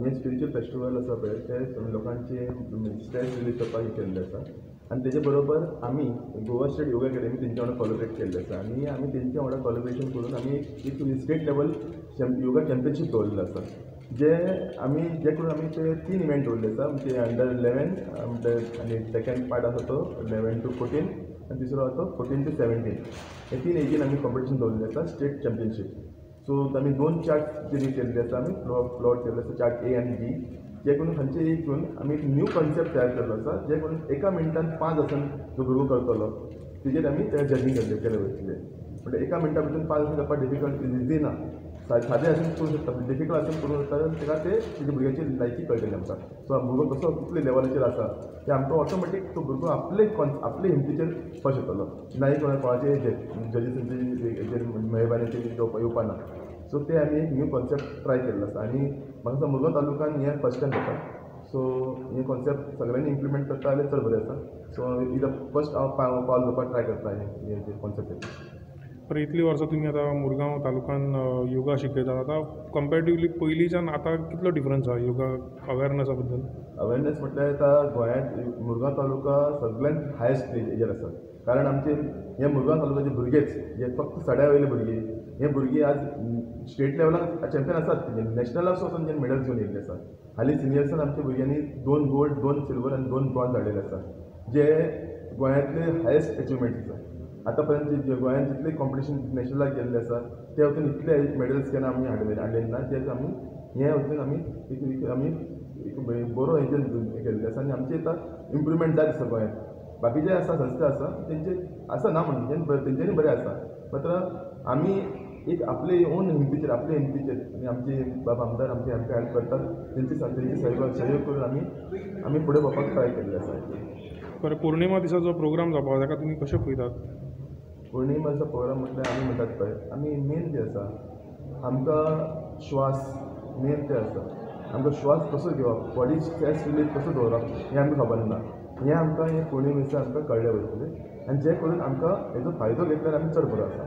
हें spiritual festival आसा पळय ते लोकांचे स्ट्रेस रिलीज करपाक केल्लें आसा आनी तेजे बरोबर आमी गोवा स्टेट योगा अकॅडमी तेंच्या वांगडा कॉलेबरेट केल्लें आसा आनी आमी तेंच्या वांगडा कॉलेबरेशन करून आमी एक स्टेट लेवल योगा चॅम्पियनशीप दवरलेलो आसा, जे आमी जे करून आमी ते 3 इव्हेंट दवरले आसा, म्हणजे अंडर 11 आनी सेकंड पार्ट आसा तो 11 to 14 आनी तिसरो आसा तो 14 to 17. हे 3 एजीन आमी कॉम्पिटिशन दवरलें आसा स्टेट चॅम्पियनशीप. सो आमी 2 चार्ट जे केल्ले आसा, आमी प्लॉट केल्ले आसा, चार्ट ए आनी बी, जे करून खंयचे एक करून आमी एक न्यू कॉन्सेप्ट तयार केल्लो आसा, जे करून एका मिनटान 5 आसन जो भुरगो करतलो तेजेर आमी ते जजींग केले वयतले. म्हणजे एका मिनटा भितर 5 आसन करपाक डिफिकल्ट इजी ना, सादें आसन करूं शकता, डिफिकल्ट आसन करूं शकता जाल्यार ताका ते तेजे भुरग्याची लायकी कळटली आमकां. सो भुरगो कसो कितले लेवलाचेर आसा ते आमकां ऑटोमॅटीक तो भुरगो आपले आपले हिमतीचेर फर्स्ट येतलो, ना कोणाचे जजीसांचे हेजेर मेहरबानीचेर येवपा ना. सो ते आमी एक न्यू कॉन्सेप्ट ट्राय केल्लो आसा आनी म्हाका दिसता मुरगांव तालुक्यान हें फर्स्ट टायम जाता. सो हें कॉन्सेप्ट सगळ्यांनी इम्प्लिमेंट करता जाल्यार चड बरें आसा. सो इज फर्स्ट हांव पावल दवरपाक ट्राय करता हें कॉन्सेप्ट. पर इतलीं वर्सां तुमी आतां मुरगांव तालुक्यान योगा शिकयतात, आतां कंपेरेटिवली पयलींच्यान आतां कितलो डिफरन्स आसा योगा अवेरनसा बद्दल? अवेरनस म्हटल्यार आतां गोंयांत मुरगांव तालुका सगळ्यांत हायस्ट हेजेर आसा, कारण आमचे हे मुरगांव तालुक्याचे भुरगेच जे फक्त सड्या वयले भुरगे, हे भुरगे आज स्टेट लेवलाक चॅम्पियन आसात, नॅशनलाक वचून जे मेडल्स घेवन येयल्ले आसा. हालीं सिनियर्सान आमच्या भुरग्यांनी 2 गोल्ड, 2 सिल्वर आनी 2 ब्रॉन्ज हाडलेले आसा, जे गोंयांतले हायस्ट अचिवमेंट्स आसा. आतां पर्यंत गोंयांत जितले कॉम्पिटिशन नॅशनलाक गेल्ले आसा ते वचून इतले मेडल्स केन्ना आमी हाडले ना, जे आमी हे वचून आमी आमी एक बरो हेजेर केल्ले आसा आनी आमचे आतां इम्प्रुवमेंट जायत आसा गोंयांत. बाकीचे आसा संस्था आसा तेंचे आसा ना म्हणून तेंच्यांनी बरें आसा, मात्र आमी एक आपले ओन हिमतीचेर आपले हिमतीचेर आनी आमचे बाब आमदार आमचे आमकां हेल्प करतात, तेंचे सहयोग करून आमी आमी फुडें वचपाक ट्राय केल्लें आसा. बरें, पौर्णिमा दिसा जो प्रोग्राम जावपाक ताका तुमी कशें पळयतात? पौर्णिमाचो प्रोग्राम म्हटल्यार आमी म्हणटात पळय, आमी मेन जें आसा आमकां श्वास मेन तें आसा, आमकां श्वास कसो घेवप, बॉडी स्ट्रेस रिलीफ कसो दवरप हें आमकां खबर ना. हें आमकां हें पौर्णिमे दिसा आमकां कळ्ळें वयतलें आनी जें करून आमकां हेजो फायदो घेतल्यार आमी चड बरो आसा.